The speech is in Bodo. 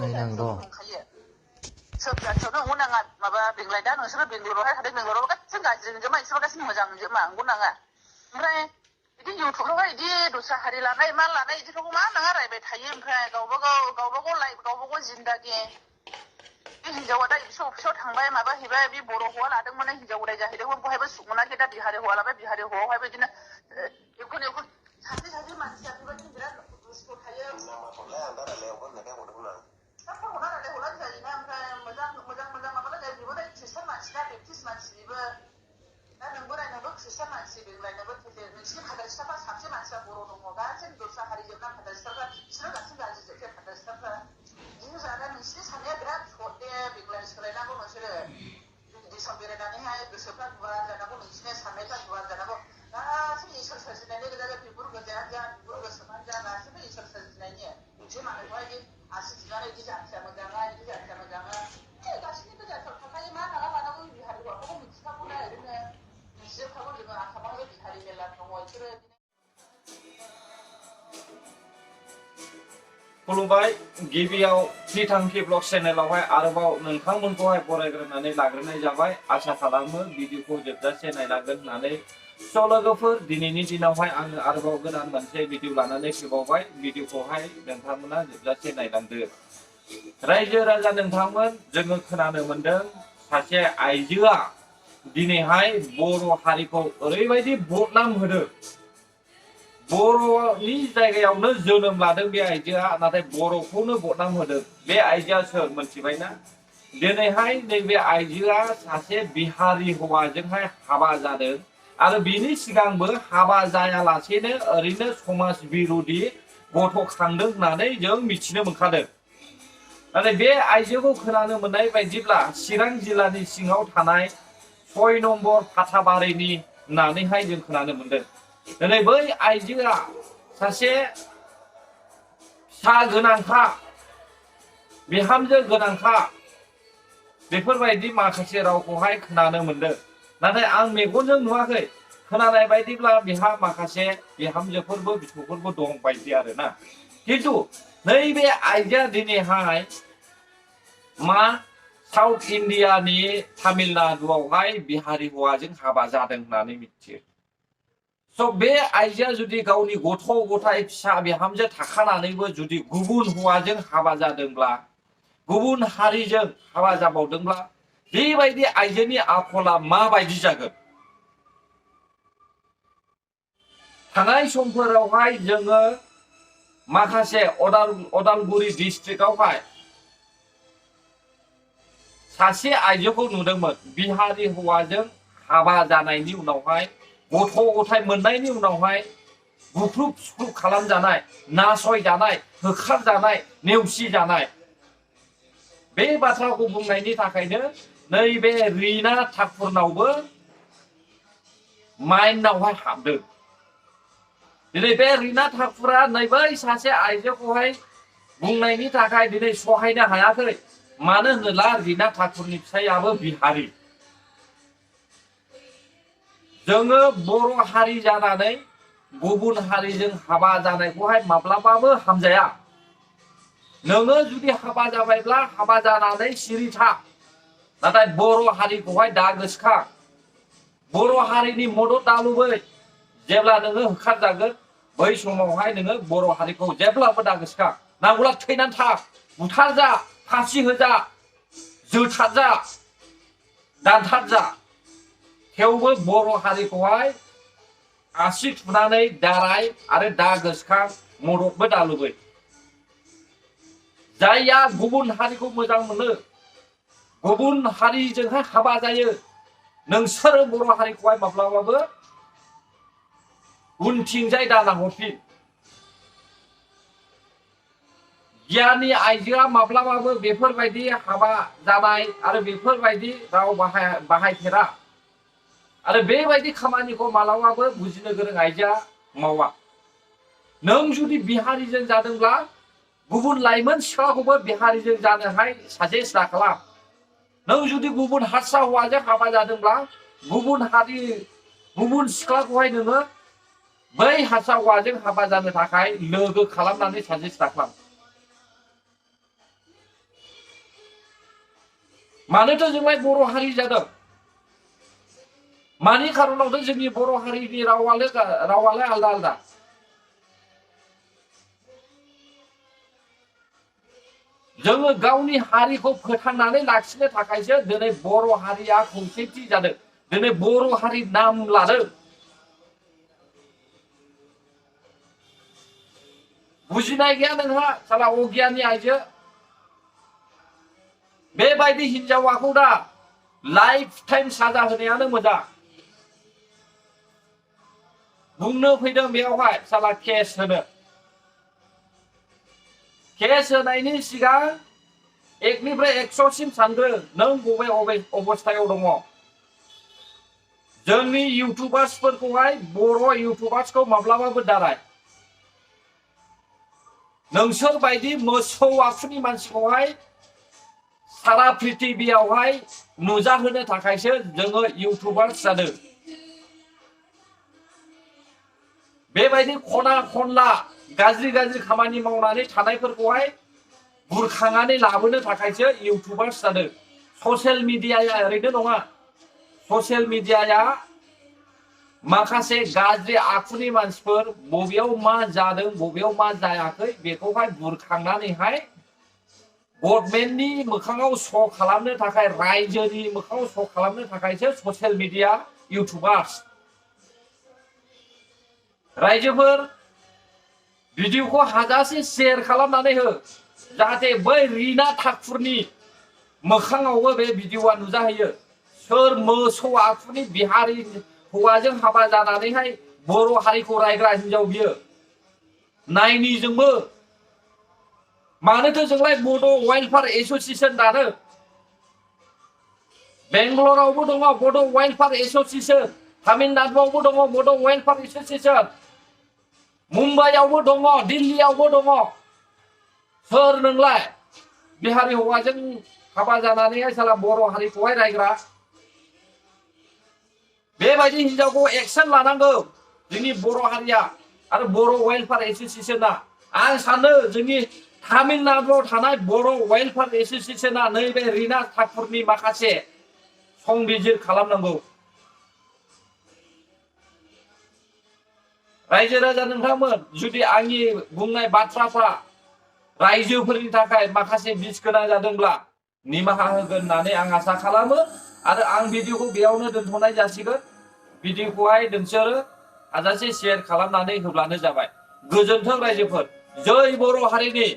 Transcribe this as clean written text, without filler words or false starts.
नायनांगौ सबजाथियावनो अंगौ नाङा माबा बेंलाय दा नोंसोरो बेंगलरावहाय थादों बेंगलराव गासिबो गाज्रि नोंजोबा इसोर गासिबो मोजां नोंजोबा अंगौ नाङा ओमफ्राय बिदि इउटुबफ्रावहाय बिदि दस्रा हारि लानाय मा लानाय बिदिखौ मा नाङा रायबाय थायो ओमफ्राय गावबागाव लाइफ गावबागाव जिन्दागि बे हिन्जावा दा अफिसाव थांबाय माबा हैबाय बे बर' हौवा लादोंमोन हिन्जाव उदाय जाहैदोंमोन बहायबो सुख मोनाखै दा बिहारि हौवा लाबाय बिहारि हौवायावहाय बिदिनो एवखन सासे मानसिया बेबायदिनो बिराद दुस्थ थायो दा फरहरना रायलायहरलाय जायोना ओमफ्राय मोजां माबालाय जायो बेबो दा ख्रिस्टान मानसि दा बेप्टिस्ट मानसि बेबो दा नोंबो ख्रिस्टान मानसि बेंलाय नोंबो नोंसिनि फादार-सिथाफ्रा साबसे मानसिया बर' दङ गासैबो दस्रा हारि जोबना फादार-सिथाफ्रा बिसोरो गासिबो गाज्रि जोबसै फादार-सिथाफ्रा बिदिनो जाना नोंसिनि साननाया बिराद सर्ट दे बेंलाय सोलायनांगौ नोंसोरो देशाव बेरायनानैहाय गोसोफ्रा गुवार जानांगौ नोंसिनि साननायफ्रा गुवार जानांगौ गासैबो इसोर सोरजिनायनि गोजा बिगुर गोजायानो जा बिगुर गोसोमानो जा गासैबो इसोर सोरजिनायनि मोनसे मानोखौहाय आसि थुनानै बिदि जाथिया मोजाङा बिदि जाथिया मोजाङा गासैनिबो जाथियाव थाखायो मा नागा लानांगौ बिहारि हौवाखौबो मिथिखागौ ना ओरैनो मिथिजोबखागौ जोङो आसामावबो बिहारि मेरला दङ बिसोरो खुलुमबाय गिबियाव थि थांखि ब्लग चेनेलावहाय आरोबाव नोंथांमोनखौहाय बरायग्रोनानै लाग्रोनाय जाबाय आसा खालामो भिडिअखौ जोबजासे नायनांगोन होननानै लोगोफोर दिनैनि दिनावहाय आङो आरोबाव गोदान मोनसे भिडिअ लानानै फैबावबाय भिडिअखौहाय नोंथांमोना जोबजासे नायलांदो रायजो राजा नोंथांमोन जोङो खोनानो मोनदों सासे आइजोआ दिनैहाय बर' हारिखौ ओरैबायदि बदनाम होदों बर'नि जायगायावनो जोनोम लादों बे आइजोआ नाथाय बर'खौनो बदनाम होदों बे आइजोआ सोर मोनथिबायना दिनैहाय नैबे आइजोआ सासे बिहारि हौवाजोंहाय हाबा जादों आरो बिनि सिगांबो हाबा जायालासेनो ओरैनो समाज बिरोधी गथ' खांदों होननानै जों मिथिनो मोनखादों नाथाय बे आइजोखौ खोनानो मोननाय बायदिब्ला चिरां जिल्लानि सिङाव थानाय 6 नम्बर फाथाबारिनि होननानैहाय जों खोनानो मोनदों दिनै बै आइजोआ सासे फिसा गोनांखा बिहामजो गोनांखा बेफोरबायदि माखासे रावखौहाय खोनानो मोनदों नाथाय आं मेगनजों नुवाखै खोनानाय बायदिब्ला बिहा माखासे बिहामजोफोरबो बिखुफोरबो दं बायदि आरोना खिन्थु नैबे आइजोआ दिनैहाय मा साउथ इण्डियानि तामिलनाडुआवहाय बिहारि हौवाजों हाबा जादों होननानै मिथियो बे आइजोआ जुदि गावनि गथ' गथाय फिसा बिहामजो थाखानानैबो जुदि गुबुन हौवाजों हाबा जादोंब्ला गुबुन हारिजों हाबा जाबावदोंब्ला बेबायदि आइजोनि आखला माबायदि जागोन थानाय समफोरावहाय जोङो माखासे अदालगुरि डिस्ट्रिक्टआवहाय सासे आइजोखौ नुदोंमोन बिहारि हौवाजों हाबा जानायनि उनावहाय गथ' गथाय मोननायनि उनावहाय बुख्रुब सुख्रुब खालामजानाय नासयजानाय होखारजानाय नेवसिजानाय बे बाथ्राखौ बुंनायनि थाखायनो नैबे रिना ठाकुरनावबो माइन्डआवहाय हाबदों दिनै बे रिना ठाकुरा नैबै सासे आइजोखौहाय बुंनायनि थाखाय दिनै सहायनो हायाखै मानो होनोब्ला रिना ठाकुरनि फिसायाबो बिहारि जोङो बर' हारि जानानै गुबुन हारिजों हाबा जानायखौहाय माब्लाबाबो हामजाया नोङो जुदि हाबा जाबायब्ला हाबा जानानै सिरि था नाथाय बर' हारिखौहाय दा गोसोखां बर' हारिनि मदद दा लुबै जेब्ला नोङो होखारजागोन बै समावहाय नोङो बर' हारिखौ जेब्लाबो दा गोसोखां नांगौब्ला थैनानै था बुथारजा फासि होजा जोथारजा दानथारजा थेवबो बर' हारिखौहाय आसि थुनानै दाराय आरो दा गोसोखां मददबो दा लुबै जायया गुबुन हारिखौ मोजां मोनो गुबुन हारिजोंहाय हाबा जायो नोंसोरो बर' हारिखौहाय माब्लाबाबो उनथिंजाय दानाहरफिन गियाननि आइजोआ माब्लाबाबो बेफोरबायदि हाबा जानाय आरो बेफोरबायदि राव बाहायफेरा आरो बेबायदि खामानिखौ मालाबाबो बुजिनो गोरों आइजोआ मावा नों जुदि बिहारिजों जादोंब्ला गुबुन लाइमोन सिख्लाखौबो बिहारिजों जानोहाय साजेस्ट खालाम नों जुदि गुबुन हारसा हौवाजों हाबा जादोंब्ला गुबुन सिख्लाखौहाय नोङो बै हारसा हौवाजों हाबा जानो थाखाय लोगो खालामनानै साजेस्ट खालाम मानोथो जोंलाय बर' हारि जादों मानि खारनावथ' जोंनि बर' हारिनि रावालाय आलदा आलदा जोङो गावनि हारिखौ फोथांनानै लाखिनो थाखायसो दिनै बर' हारिया खौसेथि जादों दिनै बर' हारि नाम लादों बुजिनाय गैया नोंहा साला अगियाननि आइजो बेबायदि हिनजावाखौ दा लाइफ टाइम साजा होनायानो मोजां बुंनो फैदों बेयावहाय साला केस होनायनि सिगां 1 निफ्राय 100 सिम सानग्रो नों बबे अबस्थायाव दङ जोंनि इउटुबार्सफोरखौहाय बर' इउटुबार्सखौ माब्लाबाबो दाराय नोंसोर बायदि मोसौ आखुनि मानसिखौहाय सारा पृथिबियावहाय नुजाहोनो थाखायसो जोङो इउटुबार्स जादों बेबायदि खना खनला गाज्रि खामानि मावनानै थानायफोरखौहाय बुरखांनानै लाबोनो थाखायसो इउटुबार्स जादों ससियेल मिडियाया ओरैनो नङा ससियेल मिडियाया माखासे गाज्रि आखुनि मानसिफोर बबेयाव मा जादों बबेयाव मा जायाखै बेखौहाय बुरखांनानैहाय गभर्नमेन्टनि मोखाङाव श' खालामनो थाखाय रायजोनि मोखाङाव श' खालामनो थाखायसो ससियेल मिडिया इउटुबार्स रायजोफोर भिडिअखौ हाजासे शेयार खालामनानै हो जाहाथे बै रिना ठाकुरनि मोखाङावबो बे भिडिअआ नुजाहैयो सोर मोसौ आखुनि बिहारि हौवाजों हाबा जानानैहाय बर' हारिखौ रायग्रा हिनजाव बियो नायनिजोंबो मानोथो जोंलाय बड' वेलफेयार एस'सिएशन दानो बेंगलरावबो दङ बड' वेलफेयार एस'सिएशन तामिलनाडुआवबो दङ बड' वेलफेयार एस'सिएशन मुम्बाइआवबो दङ दिल्लीआवबो दङ सोर नोंलाय बिहारि हौवाजों हाबा जानानैहाय साला बर' हारिखौहाय रायग्रा बेबायदि हिनजावखौ एक्शन लानांगौ जोंनि बर' हारिया आरो बर' वेलफेयार एस'सिएशना आं सानो जोंनि तामिलनाडुआव थानाय बर' वेलफेयार एस'सिएशना नैबे रिना ठाकुरनि माखासे संबिजिर खालामनांगौ रायजो राजा नोंथांमोन जुदि आंनि बुंनाय बाथ्राफ्रा रायजोफोरनि थाखाय माखासे बिस गोनां जादोंब्ला निमाहा होगोन होननानै आं आसा खालामो आरो आं भिडिअखौ बेयावनो दोनथ'नाय जासिगोन भिडिअखौहाय नोंसोरो हाजासे शेयार खालामनानै होब्लानो जाबाय गोजोन्थों रायजोफोर जय बर' हारिनि